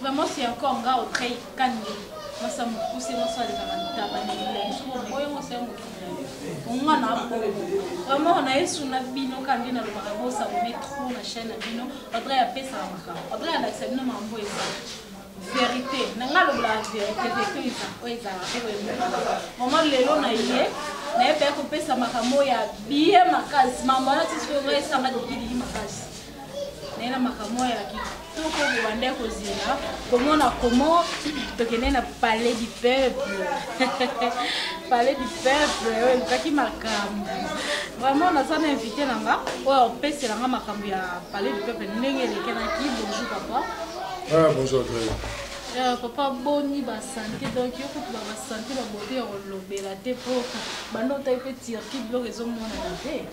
Vraiment c'est encore nga Audrey Kande mwasi ya mokuse mwasi alekaka ntaba na elengi soki oboyi mwasi ya mokili na yo onga na bongo vraiment na yesu na bino kaka nde nalobaka bosabone trop na chaîne na bino Audrey apesaka makambo Audrey alakisa bino makambo eza verité na ngai alobelaka verité verité eza oyo ezalaka mpe koyemonaka vraiment lelo na ye naye mpe kopesa makambo ya bien makasi makambo wana ti sikoyo ngai esanga dikidiki makasi naye na makambo ya kitoko bobanda kozela komona comment tokende na palais du peuple palais du peuple oyo elukaki makambo vraiment naza na invité na nga oyo opesela nga makambo ya palais du peuple ndenge elekelaki. Bonjour papa. Ah, bonjour Greg. Papa, boni basante? Donc yo kutu basante babote ya kolobela te mpo banda otai mpe Turquie, biloko ezomonana te.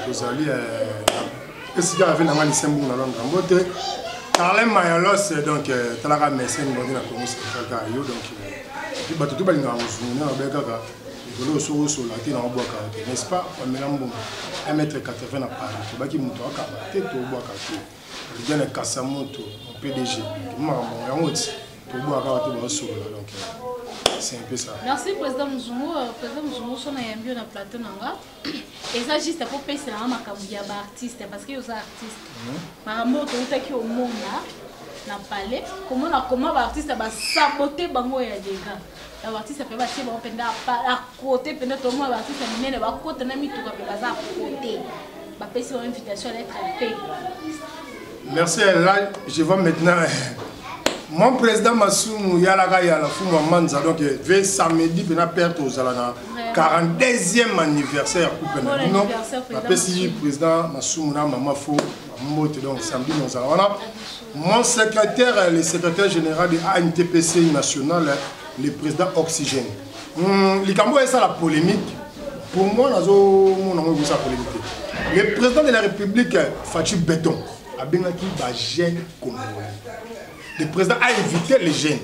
Tozali esika ave nanga lisembu na Londres, mbote Carlin Mayolos. Donc talaka mécène bondi na Congo Central kaka yo. Donc epuis bato to balingaka mozungu nde nabe kaka likolo soki osola te na obwaka te, n'est-ce pas? Bamela mbongo 1 mètre 80 na Paris, tobaki moto akaba te, tobwaka te. Lidiane Kasamoto, mon PDG, makambo yango ti tobwaka kaka te, baosolola. Donc c'est un peu ça. Merci président Muzungu. Président Muzungu, so nayambi yo na plateau na nga, eza juste po peselanga makambo ya baartiste, parce que oza artiste. Makambo oyo toutaki omona na palais, komona koma baartiste basabote bango ya dega ya baartiste mpe batie bango mpenza à côté mpenza. Tomona baartiste minene bakota na mituka mpe baza à côté, bapesi bango invitation lettre p. Merci. Là, je vois maintenant mon président Masumu Yalaka Yala Fumu Manza. Donc, ve samedi, pena perte aux alana 42e anniversaire couple na bino. Napesi président Masumu na mama Fo mbote. Donc samedi nous allons voilà. Mon secrétaire, le secrétaire général de ANTPC national, le président Oxygène. Likambo esa la polémique. Pour moi, nazo mon ngo ça polémique. Le président de la République Fatshi Béton abengaki ba jeunes congolais. Le président a invité les jeunes.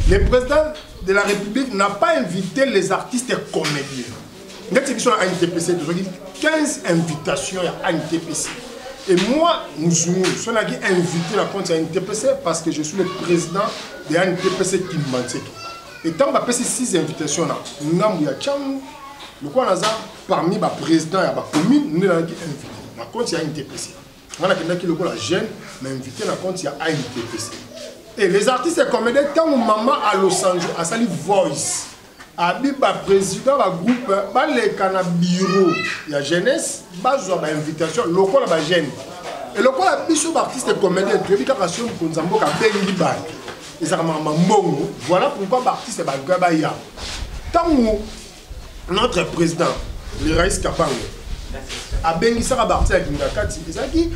Le président de la République n'a pas invité les artistes comédiens. Ndeti biso na ANTPC, tozwaki 15 invitations ya ANTPC. Et moi, Muzungu, so naki invité na compte ya ANTPC parce que je suis le président de ANTPC Kimbanseke. Et ntango bapesi 6 invitations na ngambu ya Tshangu, lokola naza parmi baprésident ya bacommune, nde nazalaki invité na compte ya ANTPC. Nga nakendaki lokola jeune, mais invité na compte ya ANTPC. Et les artistes comédiens, ntango mama Alosanjo asali voice, abi baprésident bagroupe baleka na bureau ya jeunesse, bazwa bainvitation lokola bajeune. E lokola biso baartiste comédien toyebi kaka soki mokonzi ya mboka abengi bato, ezalaka makambo mbongo. Voilà pourquoi baartiste baluka baya. Ntango notre président le Raïs Kabango abengisaka baartiste ya Kinga kati, ezalaki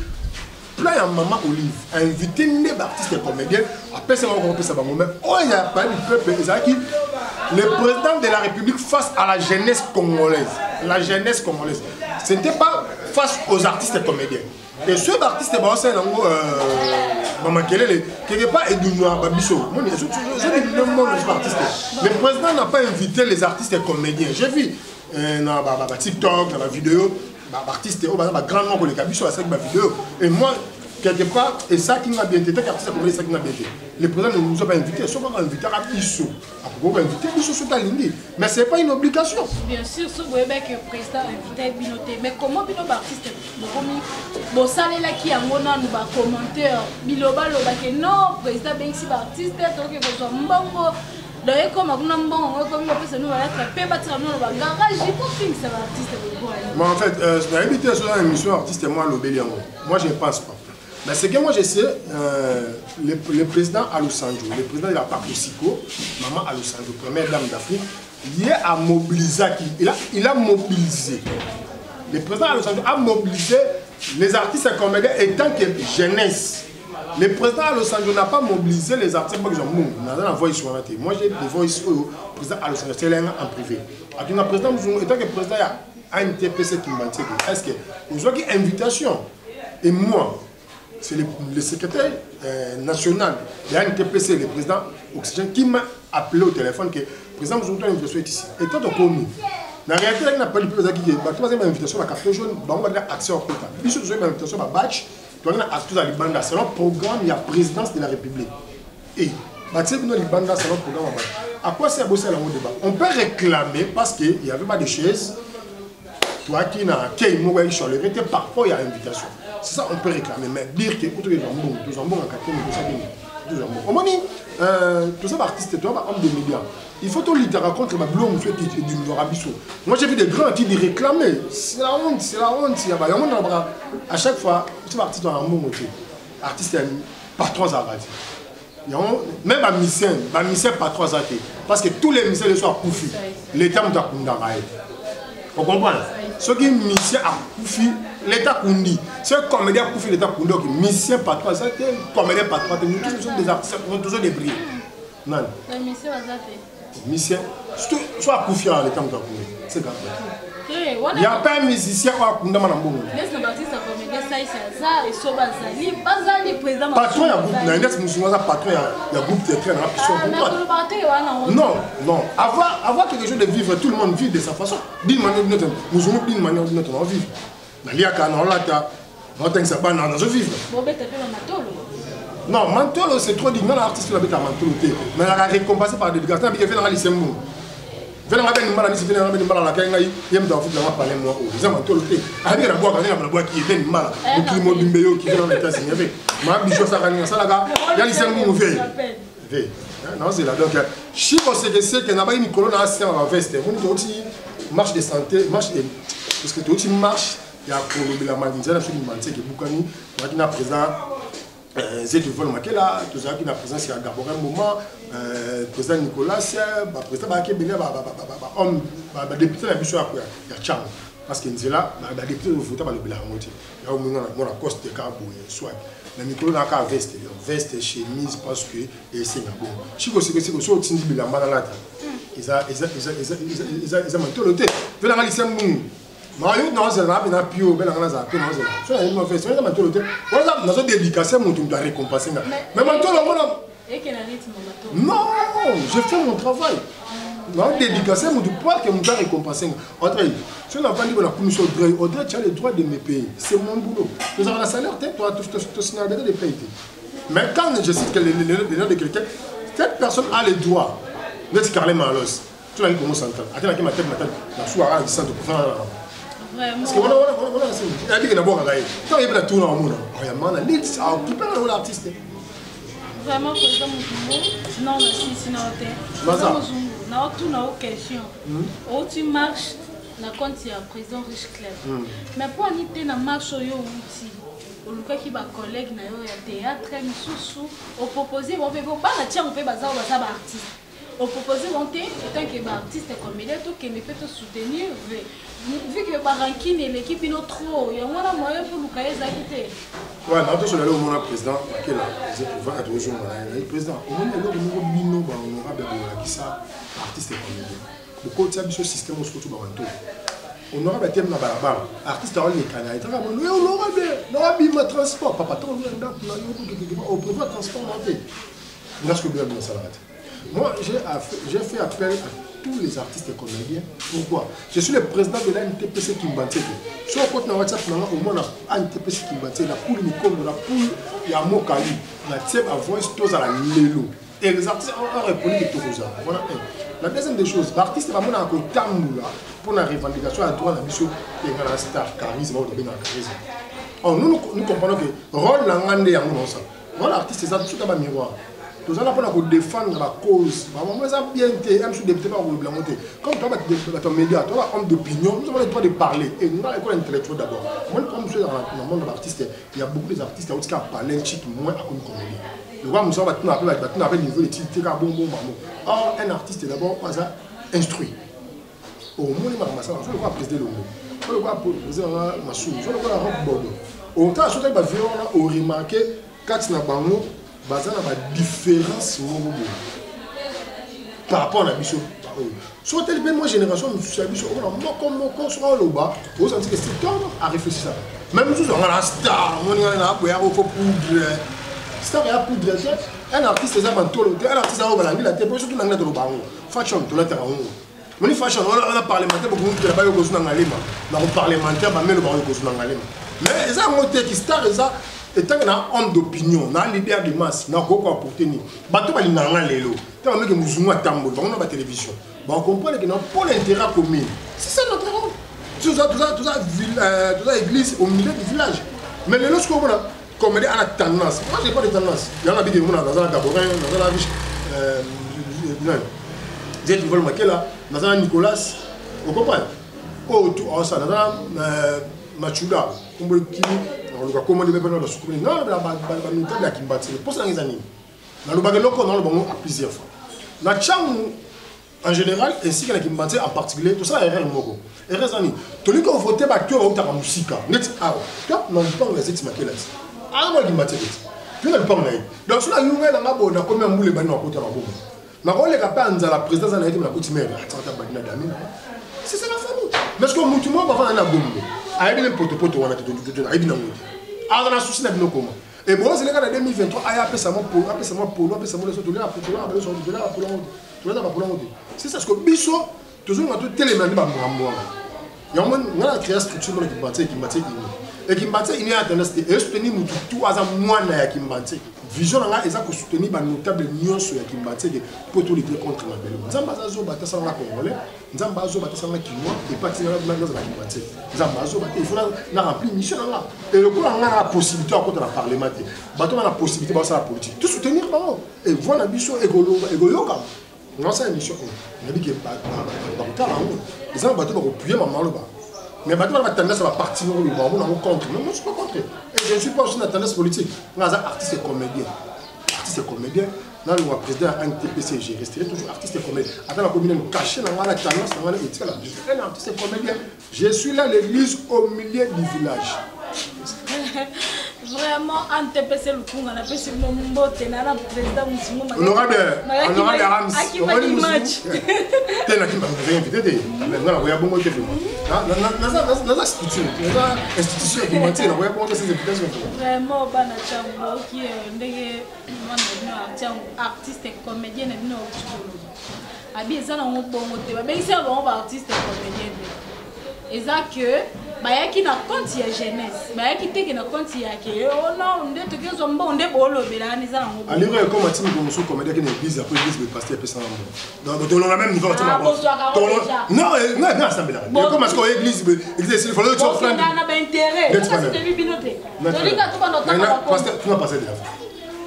plan ya mama Olive invité nde baartiste comédien, apesa bango, kopesa bango. Mais oyo ya palais du peuple ezalaki le président de la République face à la jeunesse congolaise. La jeunesse congolaise, ce n'était pas face aux artistes comédiens. Et ceux baartiste baosala yango bamakelele quelque part edunwa babiso moni ezodimine artiste. Le président n'a pas invité les artistes comédiens. J'ai vu na baTikTok, na bavidéo, baartiste oyo baza bagrand nom koleka biso basalaki bavidéo. Et moi, quelque part, esaki nga bien te. Taki artiste comédien, esaki nga bien te. Le président ne nous a pas invité. Soki kaka invitaka biso, akoki koinvite biso soki alingi, mais c'est pas une obligation. Bien sûr, so boyebaki président invité bino te, mais comment bino baartiste bokomi bosalelaki yango nanu bacommentaire, bilobaloba ke non, président abengisi baartiste, tokoki kozwa mbongo? Donc ekoma kuna mbongo yango ekomi bapesa bino balettre mpe batika bino na bagarage po fingisa baartiste. Mais en fait, nayebi te soza na émission artiste moi alobeli yango. Moi, je ne pense pas. Mais ce que moi je sais, le président Alosanjo, le président de la PACOSICO, maman Alosanjo, première dame d'Afrique, il a mobilisé, il a mobilisé. Le président Alosanjo a mobilisé les artistes comédiens étant que jeunesse. Le président Alosanjo n'a pas mobilisé les artistes. Moi, j'ai voice. Moi, j'ai des voice au président Alosanjo, c'est en privé. Le président, étant que président, il y a ANTPC Kimbanseke. Est-ce que vous avez une invitation? Et moi, c'est le secrétaire national de l'ANTPC, le président Oxygène, qui m'a appelé au téléphone que le président vous a une invitation est ici. Et tant qu'on la réalité, il n'a pas eu de qui bato baza invitation ba carton jaune, bango ba accès au quota. Biso tozo invitation ba badge, to na accès à libanda selon programme ya présidence de la République. Et batie bino libanda salon programme ya bato. À quoi sert bosala yango débat? On peut réclamer parce que il y avait pas de chaise. Toaki na kei moko ya chaleur te parfois il y a invitation. C'est ça on peut réclamer mais dire que otokeza mbongo tozwa mbongo ya quartier moto osaki nini tozwa mbongo. Omoni toza ba artiste toza ba homme de média. Il faut tolitaka contre ba biloko mosusu edimwaka biso. Moi j'ai vu des grands qui réclamaient. C'est la honte, c'est la honte. Ya ba yango nalobaka à chaque fois biso ba artiste na mbongo te. Artiste ya patron azalaka te. Yango même ba musicien, ba musicien patron aza te. Parce que tous les musiciens sont akufi. L'État moto akundaka ye. On comprend? Soki musicien akufi, l'État kundi. Soki comédien akufi, l'État kundi. Donc musicien patron aza te, comédien patron te. Nous tous nous sommes des artistes, nous sommes toujours des brillants. Nani? Ba musicien baza te. Musicien, soit akufi awa l'État moto akundi. C'est grave. Eh, wana Il y a pas un musicien oyo akundama na mbongo. Neti na baartiste ya comédien Saïs aza, Esoba bazali, bazali président Patron ya groupe na Index Musungu aza patron ya groupe théâtral na biso. Ah, Comprendre? nakolobaka te wana ngo. Non, non. Avoir quelque chose de vivre, tout le monde vit de sa façon. D'une manière ou d'une autre, Musungu d'une manière ou d'une autre, on va vivre. Naliaka, naolata, naotangisa bana, nazo vivre. Bobeta pe ba matolo. Non, mantolo c'est trop dit. Non, l'artiste la beta mantolo te. Mais la récompensé par dédicace. Na bike fait na lycée mbongo. Vena nga beni mbala nisi vena nga beni mbala la kenga yi ye mta futa nga pale moi o eza mantolo te. Abi na bwaka na bwaki ye beni mbala. Mokili mobimbe yo ki vena na États-Unis avec. Ma bijo saka ni salaka ya lycée mbongo ve. Ve. Non, c'est là donc Chico c'est que c'est que na ba mikolo na asema ba veste. Moni to ti marche de santé, marche de parce que to ti marche ya kolobela manzela soki manzeke bukani tozalaki na président Zetu Vol Makela, tozalaki na présence ya Gaborin Mboma, président Nicolas, ba président ba kebele ba ba ba ba homme ba ba député na biso ya ya Tchango. Parce que nzela ba ba député vota ba lobela yango te. Ya omonga na mona coste ka boye soit. Na mikolo na ka veste, veste chemise parce que esenga bon. Chiko siko siko so tindi bilamba na lata. Eza eza eza eza eza eza mantolo te. Vela nga lycée mbungu. Mayo na ozela na na pio bela nga za pe na ozela. So na yimo fesse, eza mantolo te. Wala nazo dédicacer mutu mutu a récompenser nga. Mais mantolo mona Eke na rythme mantolo. Non, je fais mon travail. Na dédicacer mutu pour que mutu a récompenser nga. Audrey, so na vandi na commission Audrey, Audrey tu as le droit de me payer. C'est mon boulot. Nous avons la salaire te, toi tu tu tu n'as pas de payer. Mais quand je cite que le nom de quelqu'un, cette personne a le droit. Neti Carlin Malos. Tu l'as dit comment central. Attends, ma tête, ma tête, la soirée, il sent de pouvoir. Vraiment. Parce que voilà, voilà, voilà, voilà, c'est il a dit que d'abord, il a dit qu'il y a tout dans le monde. Il y a man, il a occupé l'artiste. Vraiment, président Muzungu, non, si, si, non, t'es. Maza. Président Muzungu, non, tout n'a aucune question. Oh, tu marches, na compte ya président Riche Club. Mais pour aniter na marche oyo outi, olukaki ba collègue na yo ya théâtre misusu, opropose bon pe bon bana tiango pe baza baza ba artiste. Opropose bon te en tant que ba artiste comédien to kende pe to soutenir vu que ba rancune eleki bino trop, yango wana moyen pour luka ezaki te. Ouais, na to solo mona président Makela, je vais être toujours mona ye président. Omoni eloko moko bino ba honorable bolakisa artiste comédien. Bokotia biso système oso to ba wanto. Honorable thème na balabala, artiste a oleka na ye. Taka mono, eh, honorable, na bima transport, papa to na ndako na yo to ke au prévoir transport na te. Nga ce que bien bien ça la te. Moi, j'ai fait appel à tous les artistes et comédiens. Pourquoi? Je suis le président de l'A N T P C Kimbanseke. Sur le compte WhatsApp, au moins la N T P C Kimbanseke, la poule Mikongo, la poule Yamokali, la tienne à voice, tous à la Lélo. Et les artistes ont répondu de Tokoza. Voilà un. La deuxième des choses, l'artiste va mener un côté là pour la revendication à droit, la mission, et la star, charisme, on a charisme. Or, nous, nous comprenons que rôle la ngande ya mon ça. Voilà, l'artiste, c'est ça, tout un miroir. Nous allons pour défendre la cause. Bah, moi, ça bien été, même si le député va vous le monter. Comme toi, tu es média, toi, homme d'opinion, nous avons le droit de parler. Et nous avons l'école intellectuelle d'abord. Moi, comme je suis dans le monde de l'artiste, il y a beaucoup d'artistes qui ont parlé un chic moins à comme comédien. Le roi Moussa va tout appeler, va tout appeler niveau de titre, bon, bon, bon, bon. Or, un artiste d'abord, pas ça, instruit. Au moins, il m'a ramassé, je le vois président Longo. Je le vois président Massou, je le vois Rock Bordeaux. Autant, je le vois, on a remarqué, quand na bango, baza na ba différence moko boye par rapport na biso oyo. Soki otali mpe moi génération mosusu ya biso, omona moko moko soki oloba, ozosentir que c'est homme a réfléchi ça. Même mosusu anga na star, omoni nga na boya ko poudre. Star ya poudre te, un artiste eza mantolo te, un artiste aoyo balangila te, po surtout nangila toloba yango. Fashion tolataka yango. Moni fashion, wana parlementaire, bokomi kotela bayo kozuna ngalema. Na ko parlementaire, ba melo bayo kozuna ngalema. Mais eza yango te ki star eza Etanke na homme d'opinion, na leader de masse, nakoki koapporte nini? Bato balingaka nga lelo ntango bameke mozungu atamboli bango na batelevizio, bacomprendre ke na mpo na intérêt ya commune. C'est ça notre rôle. Toza église au milieu du village. Mais lelo sikoyo omona comédien ana tendance. Moi, j'ai pas de tendance. Yango nabiki omona naza na Gaborin, naza na riche Zeti Vol Makela, naza na Nicolas, ocomprendre oyo tu aosala, naza na Machuda, kombo ekimi, nakoluka kombo nde mpe na basuku na banotable ya Kimbanseke. Mposa nanga eza nini? Nalobaka eloko, naloba ngo à plusieurs fois na Tshangu en général ainsi que na Kimbanseke en particulier. Tosala erreur moko. Erreur eza nini? Tolingi kovote bato oyo bautaka mosika, neti awa to na lupango ya Zeti Makela ti awa na Kimbanseke ti to na lupango na ye. Donc so nalingi ngai nanga boye, nakomi ya mbula ebandi, nakota maboko, nakoleka mpe ya nzala. Président aza na ye te, nakoti mere atikata badi na dami nanga. C'est ça la famille. Mais ce que mutu moko bafanda na Gombe ayebi ne potopoto wana te, ayebi nango te, aza na souci na bino koma ebonzeleka na 2023 aya apesa mwa polo, apesa mwa polo, apesa mwa leso. Tolia polo, tolia polo, tolia bapolo yango te. C'est ça ce que biso tozonga, totelema nde bamakambo wana. Yango nga na créa structure mona Kimbanseke, Kimbanseke ini e Kimbanseke ini ya tendance te esoutenir mutu tu aza mwana ya Kimbanseke. Vision na nga eza kosoutenir banotable nyonso ya Kimbanseke mpo tolutter contre mabele. Nzambe aza zoba te asalanga Congolais, Nzambe azoba te asalanga Kinois epati nazala Kimbanseke. Nzambe azoba te. Il faut na remplir mission na nga. E lokola nga na possibilité ya kota na parlement te, bato bana possibilité basala politique, to soutenir bango e voix na biso ekoloba, ekoyokama. Nasala émission oyo, nayebi ke bakotala yango, eza na bato bakopuye mama aloba. Mais bato bana batendance ya baparti moko boye, bango nango contre. Mais moi, je suis pas contre et je ne suis pas aussi na tendance politique. Nga aza artiste et comédien, artiste et comédien. Nalongwa président ya NTPC, je resterai toujours artiste et comédien. Ata nakomi nanu caché na nga na tendance na nga na etikala, je suis un artiste et comédien. Je suis là, l'église au milieu du village. Vraiment, NTPC Lukunga, napesi bino mbote na président Musungu. Honorable, honorable Arams. Akimaki match. Te, nakimba invité te, nga nakoya bongo te. Vraiment, naza structure, naza institution ya Kimbanseke, nakoya bongo te sans invitation. Vraiment, bana Tshangu, oki ndenge mwana na bino Tshangu, artiste comédien na bino auti koloba, abi eza nango bongo te. Babengisi ya bango baartiste comédien te, eza que bayaki na compte ya jeunesse, bayaki teke na compte ya ke oh non, nde toki ozwa mbongo nde boolobela wana, eza nango. Aliro ekoma ti mikolo mosusu comédien akende église, après église boye pasteur apesanga mbongo. Donc tolonga même niveau. Ah, bozwaka yango déjà. Non, nga nga asambelaka, ekoma sikoyo église boye, église esili, fallait otia offrande. Bokenda na baintérêt, kasi toyebi bino te, tolinga tobanda otanga bakombo. Tuna pasteur de la foi.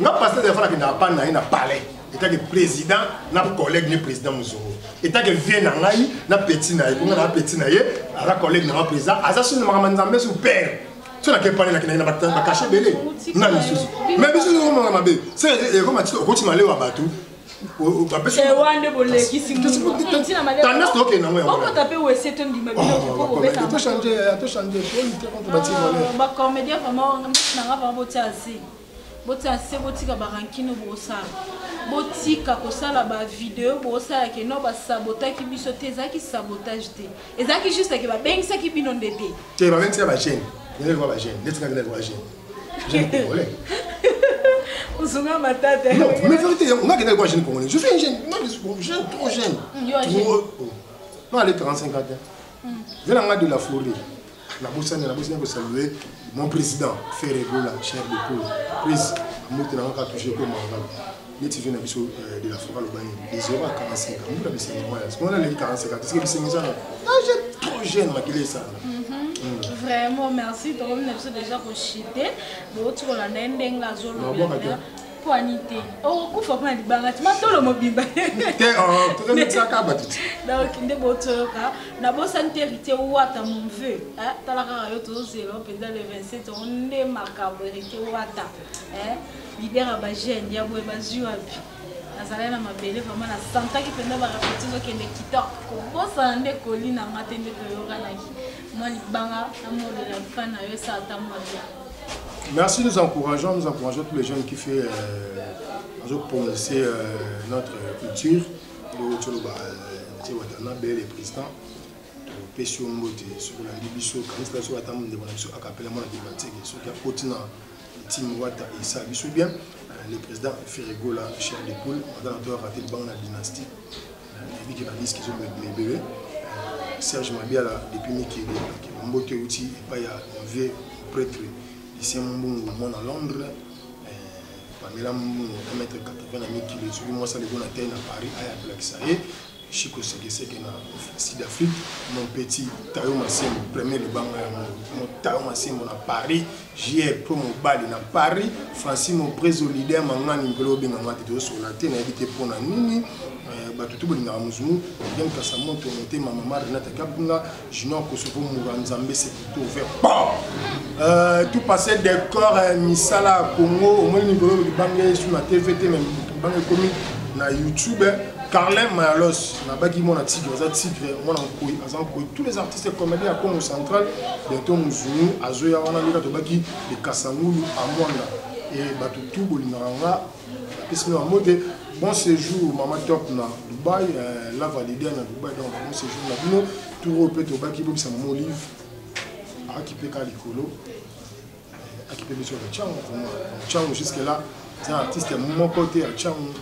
Nga pasteur de la foi nakendaka pa na ye na palais etake président na collègue ne président Mozongo, etake vie na ngai na petit na ye, konga na petit na ye, aza collègue na nga président, aza soni na makambo ya Nzambe su père. So nake pale, nakendaki na bakashe ebele na misusu. Mais biso tokomona mabe se ekoma ti okoti malewa bato. Wana bolekisi. Tendance tokende nango yango. Okota mpe wese, tondima bino te po kobeta. Tochange, tochange, tolutte contre bati voleur. Bacomédien, vraiment nanga, vraiment botia se, botia se, botika barankine bosala, botika kosala bavideo, bosala ke no basabotaki biso te. Ezalaki sabotage te, ezalaki juste ke babengisaki bino nde te. Te, babengisaka bajeune, nde bajeune neti kaka nde bajeune, jeune congolais. Ozonga matata. Non, mais vérité, nga kenda kwa jeune congolais. Je suis un jeune, non, je suis jeune, trop jeune. Yo jeune. Trop, oh. Non, allez, 35 ans. Viens nga de la forêt. Nabosani, nabosani kosaluer mon président Ferre Gola, cher de poule. Prise moto na nga touché ko manga neti vie na biso de la forêt alobani de 0 à 45 ans, mbula bisengo mwa ya sikoyo naleki 45 ans, tisike bisengo eza na j'ai trop jeune, makili esala. Vraiment merci. Tokomi na biso déjà kochite. Bouti kolanda ye ndenge azolobela mpo ani te okokufa mpona libanga ti matolo mobimba. Te, tozomikisaka bato ti. Donc nde botoyoka, nabosani te Héritier Wata, mon vieux. Tala kaka yo, tozozela mpenza le 27 o nde makambo. Héritier Wata, leader ya bajeune ya boye bazwi wapi? Nazalaki na mabele, vraiment nasantaki mpenza barepeti ezokende kitoko. Kobosana nde koli na nga te, nde toyokanaki mwa libanga na modela fa na yo esala ata mwa bien. Merci, nous encourageons tous les jeunes qui fait prononcer notre culture. Le Watanabe, le président, topesi yo mbote soki olandi biso. Kanisa soki ata ndeko na biso akapela mwana Kimbanseke, soki akoti na team Wata, esala biso bien. Le président Ferre Gola, cher de poule, aza na to arate libanga na dynastie, nayebi ke badiske ezobima ebele. Serge Mabiala depuis Mikili, mbote euti epai ya vieux prêtre. Lucien Mbungu mwana Londres eh, Pamela Mbungu 1m80 na mikili soki mwasi aleko na tei na Paris aya kolakisa ye Chico Sekeseke na Sud Afrique mon petit Tayo Masembo premier libanga ya mon Tayo Masembo na Paris JR pro mobali na Paris Francis Moprezo leader mangani mpelo obenga nga te tozosola te nayebi te mpo na nini eh, bato tu bolingaka mozumu Bien Kasamoto motema mama Renata Kabunga Junior Kosovo Moura Nzambe c'est plutôt ouvert bon euh, tout passé décor euh, misala ya Congo omoni mikolo libanga esu na TV te mais libanga ekomi na YouTube Carlin Mayalos nabaki mwana tigre aza tigre mwana nkoi aza nkoi tous les artistes comédiens ya Congo central bientôt Muzungu azoya wana ndeka tobaki de Kasangulu à Mwanda et bato tout bolingaka nga napesi bino mbote bon séjour mama top na Dubaï euh, la valide na Dubaï donc bon séjour na bino tour oyo mpe tobaki bobisa mama olive akipe kaka likolo euh, akipe biso ya ntango vraiment ntango jusque là eza artiste moko te ya ntango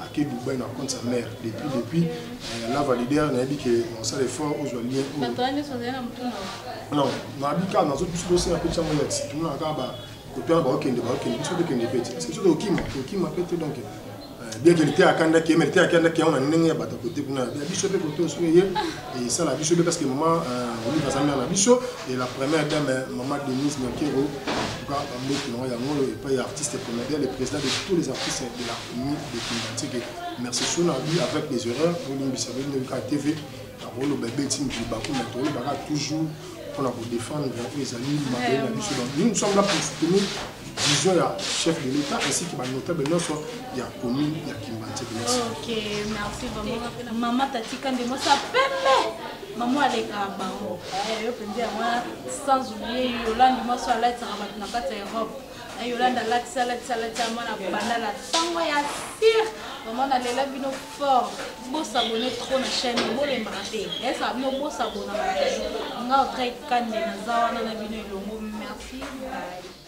ake Dubaï na compte sa mère depuis depuis euh, la valider nayebi ke osala effort ozwa lien non nayebi kaka nazo biso tosenga mpe ntango ya tomonaka kaka ba kote wana baokende baokende biso tokende mpe te parce que biso tokokima tokokima mpe te donc euh, bien que liteya akanda ke mais liteya akanda ke yango na ndenge ya bato kote kuna ya biso mpe kote soki eye esala biso mpe parce que mama euh, olive aza mère na biso et la première dame mama denise nyakero en tout cas bambote nango yango oyo epai ya artiste comédien le président de tous les artistes de la commune de kimbanseke merci so na bi avec des erreurs bolimbisa bino kaka tv nakoloba ebeti mokili baku mais tolobaka toujours mpona kodefendre oyo ezali mabele na biso donc nous, nous sommes là pour soutenir vision ya chef de l'état ainsi que banotable nyonso ya commune ya kimbanseke merci ok merci vraiment mama tati kande mwasi ya pembe mama alekaka bango eh, yo mpenza yango wana sans oublier yolande mwasi alatisaka bato na kati ya europe eh, yolande alatisa alatisa alatisa mwana banda na ntango ya sire mama nalela bino fort bosabone trop na chaîne bolembaka te esaka bino bosabonaka toujours nga audrey kande naza wana na bino elongo merci bye.